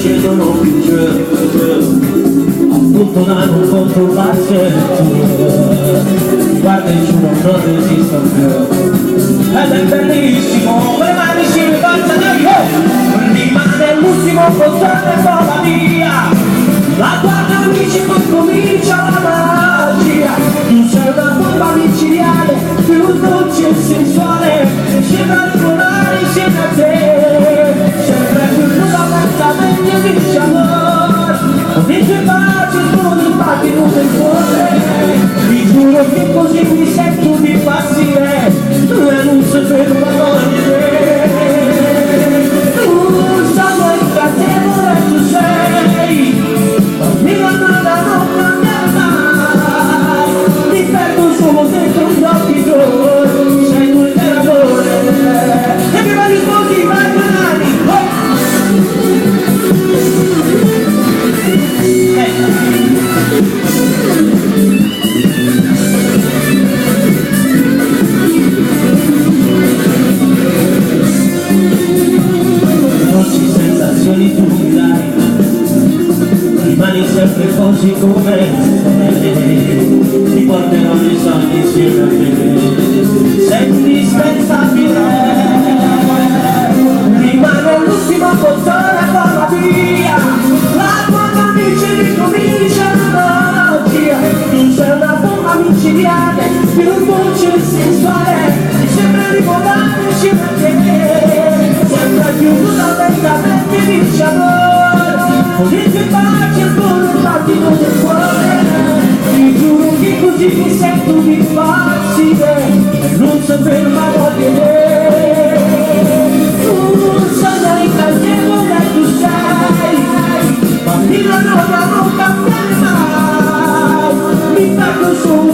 scendono più giù, appunto da non controllarsi più. Guarda e giuro non resisto più. Ed è bellissimo, le mani si ribaltano dai, oh! Rimane l'ultimo bottone e vola via. La tua camicia poi comincia la magia. Tu sei una bomba micidiale, più dolce e sensuale. Sembra di volare insieme a te. Sempre più nuda lentamente dici amore. Con i tuoi baci sono il battito del cuore. Ti giuro che così mi sento di impazzire. E non si ferma mai te. Tu sono incantevole, tu sei. Bambina nada, non cambiare mai. Mi perdo solo dentro gli occhi tuoi. Sei tu il vero amore. E prima rispondi, vai mani. Oh! Dolci sensazioni tu mi dai, rimani sempre così come sei, ti porterò nei sogni insieme a te, sei indispensabile, rimane l'ultima bottone e vola via, la tua camicia ricomincia la magia, tu sei una bomba micidiale, più dolce e sensuale, mi sembra di volare insieme a te, sempre più nuda lentamente dici amore, con i tuoi baci ancora un battito del cuore, ti giuro che così mi sento di impazzire, e non si ferma voglio te. Tu sono incantevole, tu sei, bambino no, da non cambiare mai, mi perdo solo.